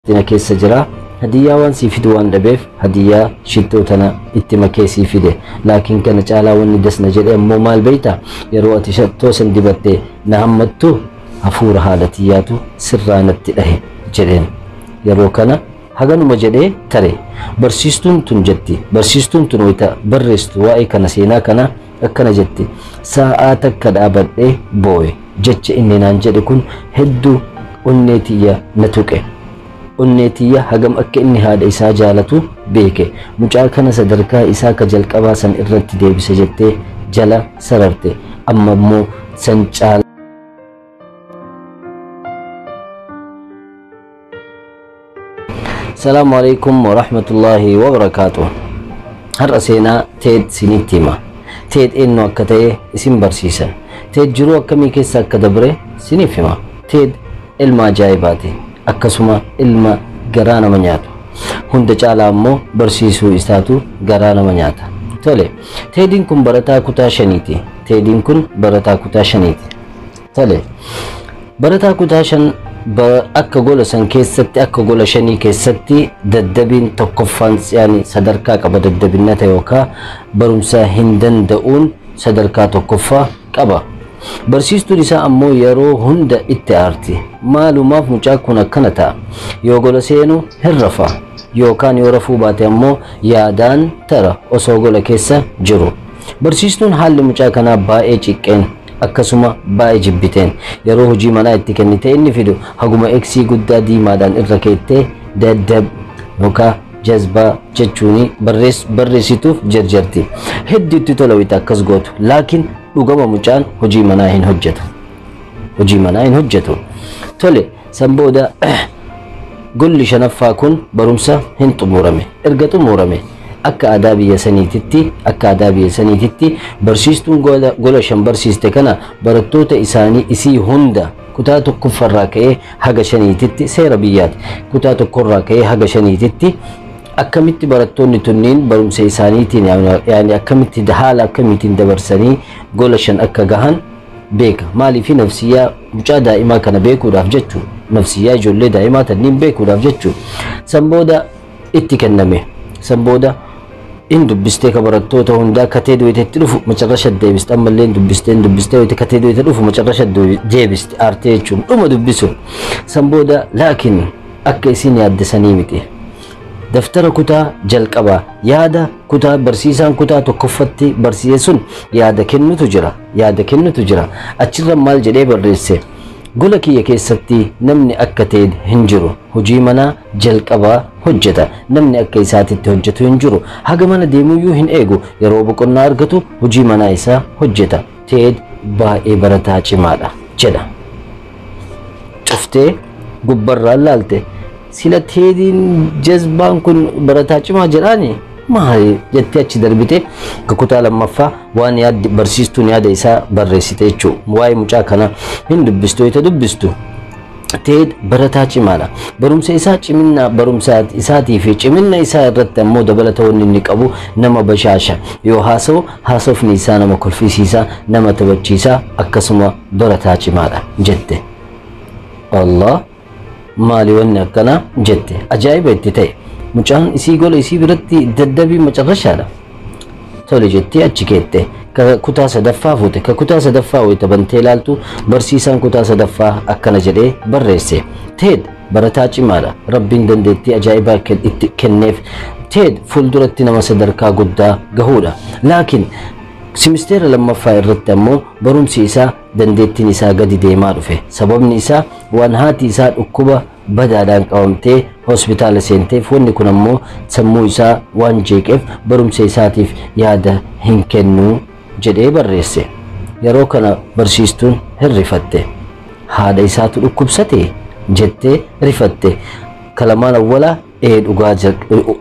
Na keessa jira. Hadiyyaa waan sii fidu waan dhabeef hadiyyaa shittoo tana itti makee sii fide. Laakiin kana caalaa wanni das na jedhe ammoo maal beeyta? Yeroo ati shattoo san dibatte na hammattu hafuura haadha tiyyaatu sirraa natti dhahe jedheen. Yeroo kana haganuma jedhee tare. Barsiistuun tun jetti. Barsiistuun tun wayita barreessitu waa'ee kana seenaa kana akkana jetti. Sa'aa takka dhaabadhee booye. Jecha inni naan jedhe kun hedduu onnee tiyya na tuqe. Onnee tiyya hagam akka inni haadha isaa jaalatu beeke. Mucaa kana sadarkaa isaa ka jalqabaa san irratti deebise jettee jala sararte. Amma immoo san caalaa. Salaamu alaikum wa rahmatullahi wa barakaatuh. Har'a seenaa Teed sinitti hima. Teed eenyu akka ta'e isin barsiisa. Teed jiruu akkamii keessa akka dabre siniif hima. Teed ilma ajaa'ibaati. Akkasuma ilma garaa nama nyaatu. Hunda caalaa ammoo barsiisuu isaatu garaa nama nyaata. Tole, Teediin kun barataa kutaa shaniiti. Teediin kun barataa kutaa shaniiti. Tole, barataa kutaa shan akka gola san keessatti akka gola shanii keessatti daddabiin tokkoffaan yaani sadarkaa qaba daddabinnata yookaan barumsa hin danda'uun sadarkaa tokkoffaa qaba. Barsiistuun isaa ammoo yeroo hunda itti aarti. Maalumaaf mucaa kun akkana ta'a? Yoo gola seenu hin rafa. Yookaan yoo rafuu baate ammoo yaadaan tara osoo gola keessa jiru. Barsiistuun haalli mucaa kanaa baay'ee ciqqeen akkasuma baay'ee jibbiteen yeroo hojii manaa itti kennite inni fidu haguma eksii guddaa diimaadhaan irra keettee daddab yookaan jazbaa jechuun barreessituuf jarjarti. Hedduu itti tola wayita akkas gootu. Laakiin dhugama mucaan hojii manaa hin hojjetu. Hojii manaa hin hojjetu. Tole, san booda golli shanaffaa kun barumsa hin xumurame. Erga xumurame akka aadaa biyya saniititti akka aadaa biyya saniititti barsiistuun gola shan barsiiste kana barattoota isaanii isii hunda kutaa tokkoffarraa ka'ee haga shaniititti seera biyyaati. Kutaa tokkorraa ka'ee haga shaniititti akkamitti barattoonni tunniin barumsa isaaniitiin yaani akkamitti haala akkamiitiin dabarsanii gola shan akka gahan beeka. Maaliif nafsiyyaa mucaa daa'imaa kana beekuudhaaf jechuu nafsiyyaa ijoollee daa'imaa tanniin beekuudhaaf jechuu. San booda itti kenname. San booda in dubbistee ka barattoota hundaa katee du'eetti dhufu macarrasha deebiste. Ammallee in dubbistee in dubbistee wayita katee du'eetti dhufu macarrasha deebiste aartee jechuun dhuma dubbisu. San booda laakiin akka isin yaadde sanii miti. Daftara kutaa jalqabaa yaada kutaa barsiisaan kutaa tokkoffatti barsiise sun yaada kennutu jira. Yaada kennutu jira. Achirra maal jedhee barreesse? Gola kiyya keessatti namni akka ta'e hin jiru. Hojii manaa jalqabaa hojjeta. Namni akka isaatitti hojjetu hin jiru. Haga mana deemuyyuu hin eegu. Yeroo boqonnaa argatu hojii manaa isaa hojjeta. Teed baay'ee barataa cimaadha jedha. Cuftee gubbarraan laalte. Sila Teediin jazbaan kun barataa cimaa jedhaani? Maali jettee achi darbite ka kutaa lammaffaa waan yaaddi barsiistuun yaada isaa barreessite jechuudha. Waa'ee mucaa kana hin dubbistu yoo dubbistu. Teed barataa cimaadha. Barumsa isaa ciminna barumsa isaatii fi ciminna isaa irratti ammoo dabalata wanni inni qabu nama bashaasha. Yoo haasa'u haasofni isaa nama kolfisiisa, nama taphachiisa, akkasuma barataa cimaadha jette. Allah maali wanni akkanaa jette. Ajaa'iba itti ta'e. Mucaan isii gola isii biratti daddabii macarrashaadha. Tole jettee achi keette. Ka kutaa sadaffaa fuute. Ka kutaa sadaffaa wayita bantee ilaaltu barsiisaan kutaa sadaffaa akkana jedhee barreesse. Teed barataa cimaadha. Rabbiin dandeettii ajaa'ibaa itti kenneef. Teed fuulduratti nama sadarkaa guddaa gahuudha. Laakiin simisteera lammaffaa irratti ammoo barumsi isaa dandeettiin isaa gadi deemaa dhufe. Sababni isaa waan haati isaa dhukkuba badaadhaan qabamtee hospitaala seenteef wanni kun ammoo sammuu isaa waan jeeqeef barumsa isaatiif yaada hin kennu jedhee barreesse. Yeroo kana barsiistuun hin rifatte. Haadha isaatu dhukkubsate jettee rifatte. Kalamaan awwalaa dhugaa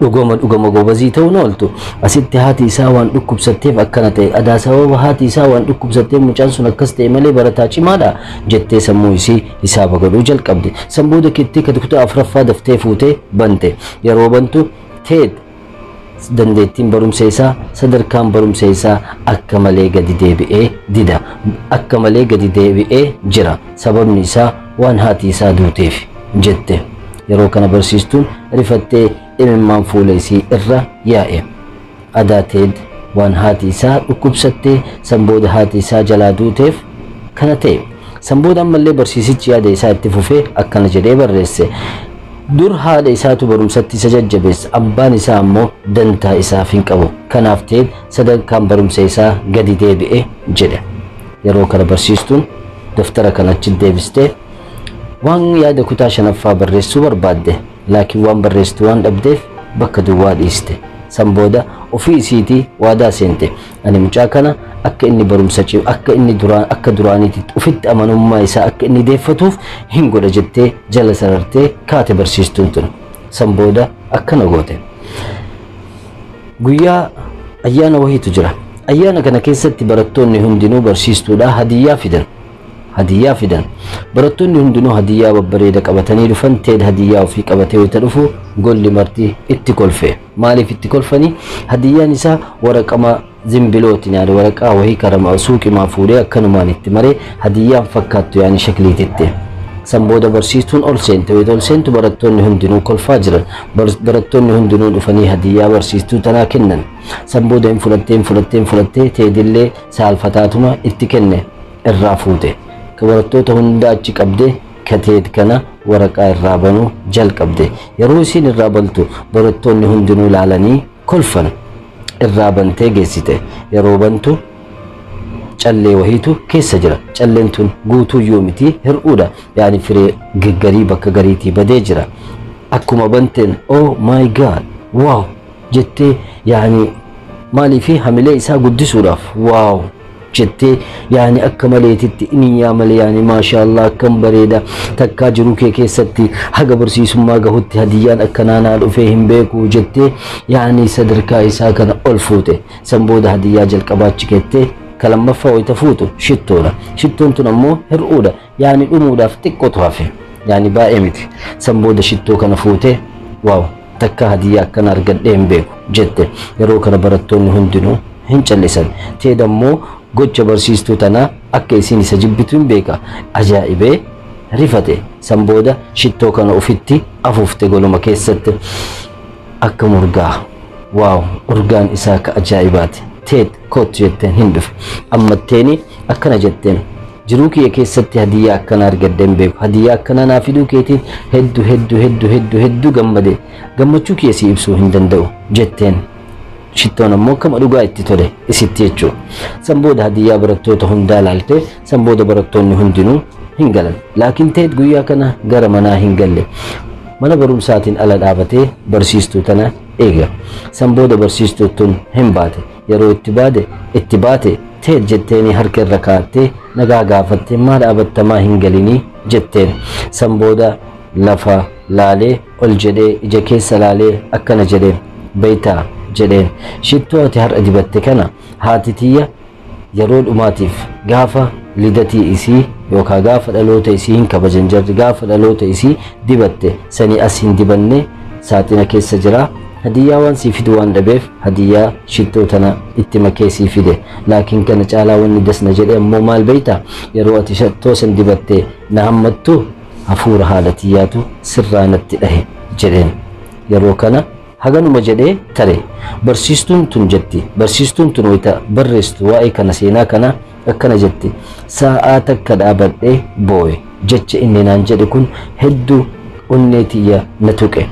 dhugama dhugama gobazii ta'uun ooltu. Asitti haati isaa waan dhukkubsatteef akkana ta'e. Adaa sababa haati isaa waan dhukkubsatteef mucaan sun akkas ta'e malee barataa cimaadha jettee sammuu isii hisaaba godhuu jalqabde. San booda keettee kutaa afuraffaa daftee fuutee bante. Yeroo bantu Teed dandeettiin barumsa isaa sadarkaan barumsa isaa akka malee gadi deebi'ee dida. Akka malee gadi deebi'ee jira. Sababni isaa waan haati isaa duuteef jette. Yeroo kana barsiistuun rifattee imimmaan fuula isii irra yaa'e. Adaa Teed waan haati isaa dhukkubsattee san booda haati isaa jalaa duuteef kana ta'e. San booda ammallee barsiisichi yaada isaa itti fufee akkana jedhee barreesse. Dur haadha isaatu barumsatti isa jajjabeessa, abbaan isaa ammoo dantaa isaaf hin qabu. Kanaaf Teed sadarkaan barumsa isaa gadi deebi'e jedhe. Yeroo kana barsiistuun daftara kana achi deebistee waan yaada kutaa shanaffaa barreessuu barbaadde, laakiin waan barreessitu waan dhabdeef bakka duwwaa dhiiste. San booda ofii isiitii waadaa seente. Ani mucaa kana akka inni barumsa cimu, akka inni duraan akka duraaniitti ofitti amanummaa isaa akka inni deeffatuuf hin godha jettee jala sarartee kaate barsiistuun tun. San booda akkana goote. Guyyaa ayyaana wahiitu jira. Ayyaana kana keessatti barattoonni hundinuu barsiistuudhaa hadiyyaa fidan. Hadiyyaa fidan. Barattoonni hundinuu hadiyyaa babbareeda qabatanii dhufan. Teed hadiyyaa ofii qabatee wayita dhufu golli marti itti kolfe. Maaliif itti kolfanii? Hadiyyaan isaa waraqama zimbilootiin, yaani waraqaa wahii karama suuqimaa fuudhee akkanumaan itti maree hadiyyaan fakkaattu, yaani shakliititti. San booda barsiistuun ol seente. Wayita ol seentu barattoonni hundinuu kolfaa jiran. Barattoonni hundinuu dhufanii hadiyyaa barsiistuu tanaa kennan. San booda hin fudhattee, hin fudhattee, hin fudhattee, Teedillee saalfataatuma itti kenne, irraa fuute. Barattoota hunda achi qabdee kateed kana waraqaa irraa banuu jalqabde. Yeroo isiin irraa bantu barattoonni hundinuu ilaalanii kolfan. Irraa bantee geessite. Yeroo bantu callee wahiitu keessa jira. Calleen tun guutuuyyuu miti, hir'uudha. Yaani firee gaggarii bakka gariitii badee jira. Akkuma banteen "Oh my God, wow" jettee, yaani maaliifi hamilee isaa guddisuudhaaf "wow" jettee, yaani akka maleetitti inni malee, yaani maashaallah, akkam bareeda, takkaa jiruu kee keessatti haga barsiisummaa gahutti hadiyyaan akkanaa naa dhufee hin beeku jettee, yaani sadarkaa isaa kana ol fuute. San booda hadiyyaa jalqabaa achi keettee ka lammaffaa wayita fuutu shittoodha. Shittoon tun ammoo hir'uudha, yaani dhumuudhaaf xiqqootu hafe, yaani baay'ee miti. San booda shittoo kana fuute, "Wow, takka hadiyyaa akkana argadhee hin beeku" jette. Yeroo kana barattoonni hundinuu hin callisan. Teed ammoo gocha barsiistuu tanaa akka isiin isa jibbitu hin beeka. Ajaa'ibee rifate. San booda shittoo kana ofitti afuufte goluma keessatti. Akka murgaa, wow, urgaan isaa akka ajaa'ibaati. "Teed, kottu" jetteen, hin dhufe. Ammatteeni akkana jetteen: "Jiruu kiyya keessatti hadiyyaa akkana argadhee hin beeku. Hadiyyaa akkana naa fiduu keetiin hedduu hedduu hedduu hedduu hedduu gammade. Gammachuu kiyya si ibsuu hin danda'u" jetteen. Shittoon ammoo kama dhugaa itti tole isitti jechuudha. San booda hadiyyaa barattoota hundaa laalte. San booda barattoonni hundinuu hin galan. Laakiin Teed guyyaa kana gara manaa hin galle. Mana barumsaatiin ala dhaabatee barsiistuu tana eega. San booda barsiistuu tun hin baate. Yeroo itti baate "Teed" jetteenii harka irra kaa'attee nagaa gaafattee, "Maa dhaabattamaa hin galinii?" jetteen. San booda lafa laalee ol jedhee ija keessa laalee akkana jedheen: "Beeytaa" jedheen, "shittoo ati har'a dibatte kana haati tiyya yeroo dhumaatiif gaafa lidatii isii yookaan gaafa dhaloota isii hin kabajan jarri, gaafa dhaloota isii dibatte. Sanii as hin dibanne, saaxina keessa jira. Hadiyyaa waan sii fidu waan dhabeef hadiyyaa shittoo tana itti makee sii fide. Laakiin kana caalaa wanni dasna jedhe ammoo maal beeyta? Yeroo ati shittoo san dibatte na hammattu hafuura haadha tiyyaatu sirraa natti dhahe" jedheen. Yeroo kana haganuma jedhee tare. Barsiistuun tun jetti, barsiistuun tun wayita barreessitu waa'ee kana, seenaa kana akkana jetti: "Sa'aa takka dhaabadhee booye. Jecha inni naan jedhe kun hedduu onnee tiyya na tuqe.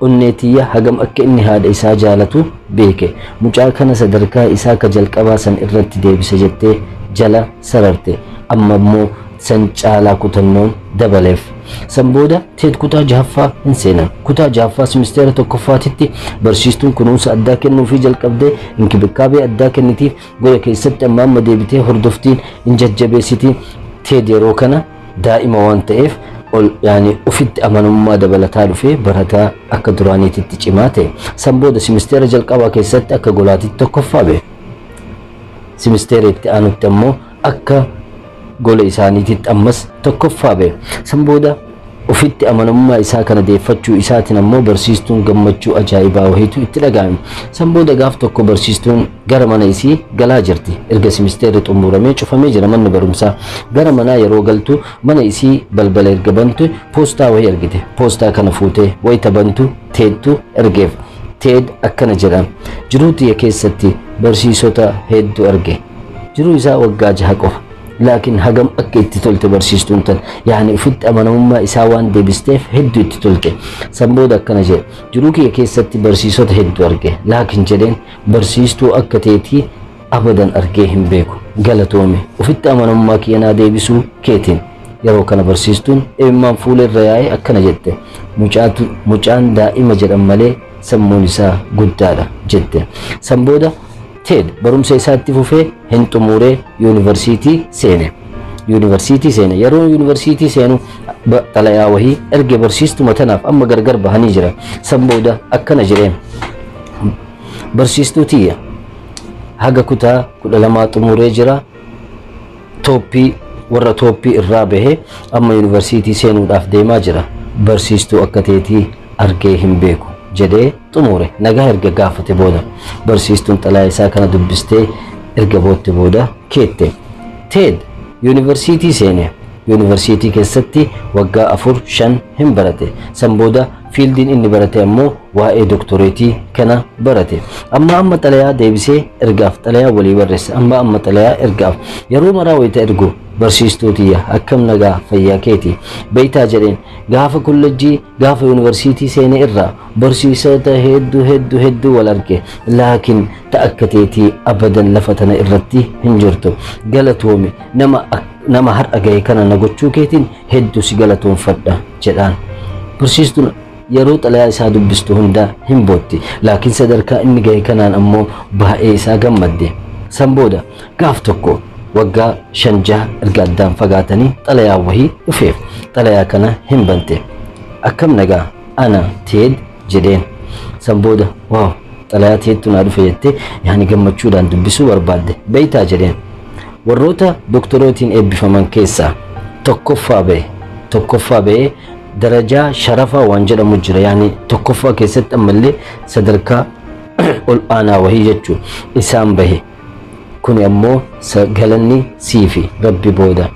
Onnee tiyya hagam akka inni haadha isaa jaalatu beeke. Mucaa kana sadarkaa isaa ka jalqabaa san irratti deebise" jettee jala sararte. Amma immoo san caalaa kutannoon dabaleef. San booda Teed kutaa jahaffaa hin seenan. Kutaa jahaffaa simisteera tokkoffaatitti barsiistuun kunuunsa addaa kennuufii jalqabdee inkibikaabee addaa kennitiif. Gola keessatti amma amma deebitee hordoftiin hin jajjabeessitiin. Teed yeroo kana daa'ima waan ta'eef ol yaani ofitti amanamummaa dabalataa dhufee barataa akka duraaniititti cimaa ta'e. San booda simisteera jalqabaa keessatti akka golaatitti tokkoffaa ba'e. Simisteera itti aanutti ammoo akka gola isaaniititti ammas tokkoffaa ba'e. San booda Ofitti amanamummaa isaa kana deeffachuu isaatiin ammoo barsiistuun gammachuu ajaa'ibaa wahiitu itti dhaga'ame. San booda gaaf tokko barsiistuun gara mana isii galaa jirti. Erga simisteerri xumuramee cufamee jira manni barumsaa. Gara manaa yeroo galtu mana isii balbala erga bantu poostaa wahii argite. Poostaa kana fuutee wayita bantu Teedtu ergeef. Teed akkana jedha. Jiruu tiyya keessatti barsiisota hedduu arge. Jiruu isaa waggaa 6 qofa. Laakiin hagam akka itti tolte barsiistuun tan yaani ofitti amanamummaa isaa waan deebisteef hedduu itti tolte. San booda akkana jedhe. Jiruu kiyya keessatti barsiisota hedduu arge. Laakiin jedheen barsiistuu akka teetii abadan argee hin beeku. Galatoomi ofitti amanamummaa kiyya naa deebisuu keetiin. Yeroo kana barsiistuun imimmaan fuula irra yaa'ee akkana jette. Mucaan daa'ima jedhan malee sammuun isaa guddaadha jette. San booda Teed barumsa isaatti fufee hin xumuree yuunivarsiitii seene. Yuunivarsiitii seene. Yeroo yuunivarsiitii seenu xalayaa wahii erge barsiistuma tanaaf amma gargar bahanii jira. San booda akkana jedheen. Barsiistuu tiyya haga kutaa 12 xumuree jira. Tooppii warra tooppii irraa bahee amma yuunivarsiitii seenuudhaaf deemaa jira. Barsiistuu akka teetii argee hin beeku jedhee xumure. Nagaa erga gaafate booda barsiistuun xalayaa isaa kana dubbistee erga bootte booda keette. Teed yuunivarsiitii seene. Yuunivarsiitii keessatti waggaa 4-5 hin barate. San booda fiildiin inni barate ammoo waa'ee doktoreetii kana barate. Amma amma xalayaa deebisee ergaaf xalayaa walii barreesse. Amma amma xalayaa ergaaf. Yeroo maraa wayita ergu barsiistuu tiyya akkam nagaa fayyaa keeti beeytaa jedheen. Gaafa kollejjii gaafa yuunivarsiitii seene irraa barsiisota hedduu hedduu hedduu wal arge. Laakiin ta akka teetii abadan lafa tana irratti hin jirtu. Galatoomi nama har'a gahe kana na gochuu keetiin hedduu si galatoonfadha jedhaan. Barsiistuun yeroo xalayaa isaa dubbistu hundaa hin bootti. Laakiin sadarkaa inni gahe kanaan ammoo baay'ee isaa gammadde. San booda gaaf tokko waggaa 5-6 erga addaan fagaatanii xalayaa wahii dhufeef. Xalayaa kana hin bante. Akkam nagaa ana Teed jedheen. San booda waaw xalayaa Teedtu naa dhufe jettee yaani gammachuudhaan dubbisuu barbaadde. Beeytaa jedheen. Warroota doktorootiin eebbifaman keessaa tokkoffaa bahe. Tokkoffaa bahee darajaa sharafaa waan jedhamu jira. Yaani tokkoffaa keessatti ammallee sadarkaa ol aanaa wahii jechuu isaan bahe. Kuni ammoo galanni siifi rabbi booda.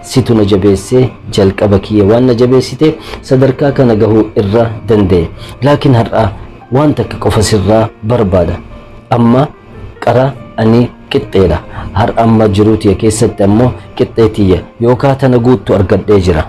Situ na jabeessee jalqaba kiyya waan na jabeessite sadarkaa kana gahuu irra danda'e. Laakiin har'a waan takka qofa sirraa barbaada. Amma qara ani qixxeedha. Har'a amma jiruu tiyya keessatti ammoo qixxee tiyya yookaan tana guuttu argadhee jira.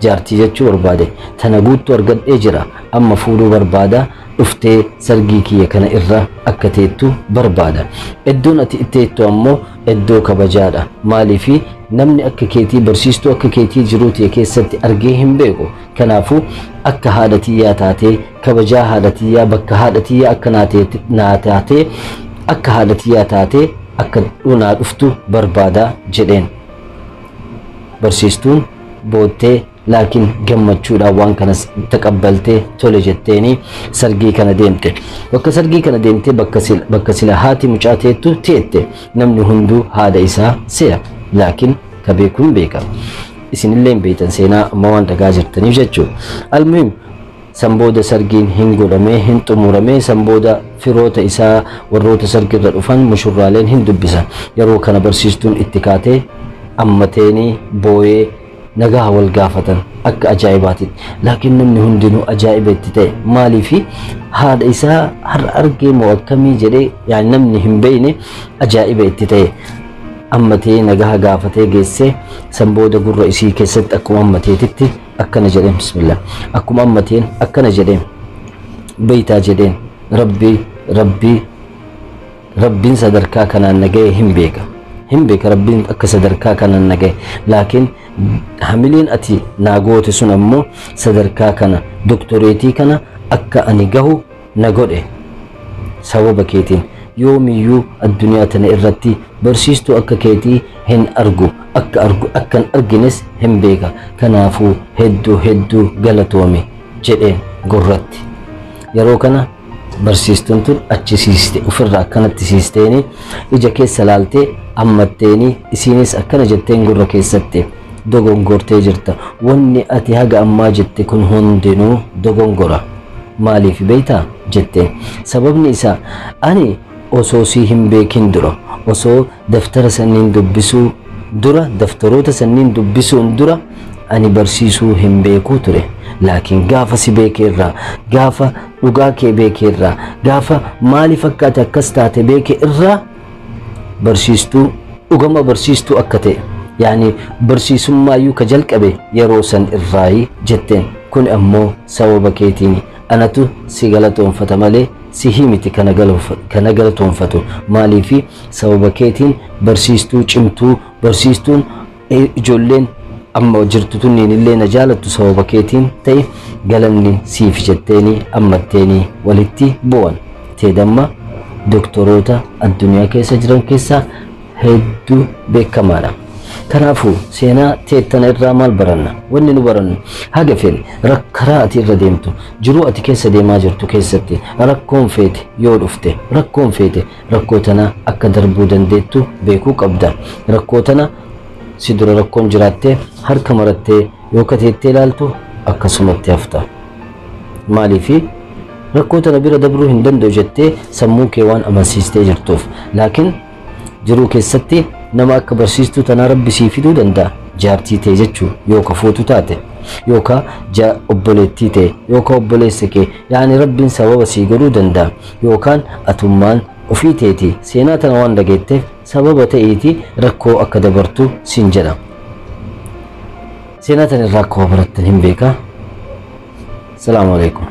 Jaartii jechuu barbaade. Tana guuttu argadhee jira. Amma fuudhuu barbaada. Dhuftee sargii kiyya kana irra akka teettu barbaada. Iddoon ati itti teettu ammoo iddoo kabajaadha. Maaliifi namni akka keetii barsiistuu akka keetii jiruu tiyya keessatti argee hin beeku. Kanaafuu akka haadha tiyyaa taatee kabajaa haadha tiyyaa bakka haadha tiyyaa akka naa taatee akka haadha tiyyaa taatee akka naa dhuftu barbaada jedheen. Barsiistuun boottee laakiin gammachuudhaan waan kanas taqabbaltee tole jetteeni sargii kana deemte. Bakka sargii kana deemtee bakka sila haati mucaa teettu teette. Namni hunduu haadha isaa seera. Laakiin ka beekuun beeka. Isinillee hin beektan seenaa amma waan dhagaa jirtaniif jechuudha. Almuhim san booda sargiin hin godhamee hin xumuramee san booda firoota isaa warroota sargirra dhufan mushurraaleen hin dubbisan. Yeroo kana barsiistuun itti kaatee ammateenii booyee nagaa wal gaafatan akka ajaa'ibaatitti. Laakiin namni hundinuu ajaa'iba itti ta'e. Maaliifi haadha isaa har'a argee moo akkamii jedhee yaani namni hin beekne ajaa'iba itti ta'e. Ammatee nagaa gaafatee geessee san booda gurra isii keessatti akkuma ammateetitti akkana jedheen. Bismillah. Akkuma ammateen akkana jedheen. Beeytaa jedheen. Rabbi rabbi rabbiin sadarkaa kanaan naga'e hin beeka. Hin beeka rabbiin akka sadarkaa kanaan naga'e. Laakiin hamiliin ati naa goote sun ammoo sadarkaa kana doktoreetii kana akka ani gahu na godhe. Sababa keetiin yoomiyyuu addunyaa tana irratti barsiistuu akka keetii hin argu. Akka argu akkan argines hin beeka. Kanaafuu hedduu hedduu galatoome jedheen gurratti. Yeroo kana barsiistuun tun achi siiste ofirraa akkanatti siisteeni ija keessa laaltee ammatteeni isiinis akkana jetteen gurra keessatti. Dogongortee jirta. Wanni ati haga ammaa jette kun hundinuu dogongora. Maaliif beeytaa jetteen. Sababni isaa ani osoo si hin beekin dura, osoo daftara sanniin dubbisuu dura, daftaroota sanniin dubbisuun dura ani barsiisuu hin beekuu ture. Laakiin gaafa si beeke irraa, gaafa dhugaa kee beeke irraa, gaafa maaliif akka ati akkas taate beeke irraa barsiistuu dhugama barsiistuu akka ta'e, yaani barsiisummaayyuu ka jalqabe yeroo san irraayi jetteen. Kun ammoo sababa keetiini. Anatu si galatoonfata malee si himiti kana galatoonfatu. Maaliifi sababa keetiin barsiistuu cimtuu, barsiistuun ijoolleen amma jirtu tunniin illee na jaalattu sababa keetiin ta'e, galanni siif jetteeni ammatteenii walitti bu'an. Teedamma doktoroota addunyaa keessa jiran keessaa hedduu beekamaadha. Kanaafuu seenaa teettana irraa maal baranna? Wanni nu barannu haga fedhe karaa ati irra deemtu, jiruu ati keessa deemaa jirtu keessatti rakkoon feete yoo dhufte, rakkoon feete rakkoo tana akka darbuu dandeettu beekuu qabda. Rakkoo tana si dura rakkoon jiraattee harka marattee yoo kateettee ilaaltu akkasumatti hafta. Maaliifi rakkoo tana bira dabruu hin danda'u jettee sammuu kee waan amansiistee jirtuuf. Laakiin jiruu keessatti nama akka barsiistuu tanaa Rabbi sii fiduu danda'a. Jaartii ta'e jechuu yookaan fuutu taate, yookaan obboleettii ta'e, yookaan obboleessa kee, yaani Rabbiin sababa sii godhuu danda'a. Yookaan atummaan ofii teeti seenaa tana waan dhageetteef sababa ta'eeti rakkoo akka dabartu siin jedha. Seenaa tana irraa akka barattan hin beekaa. Salaamu alaikum.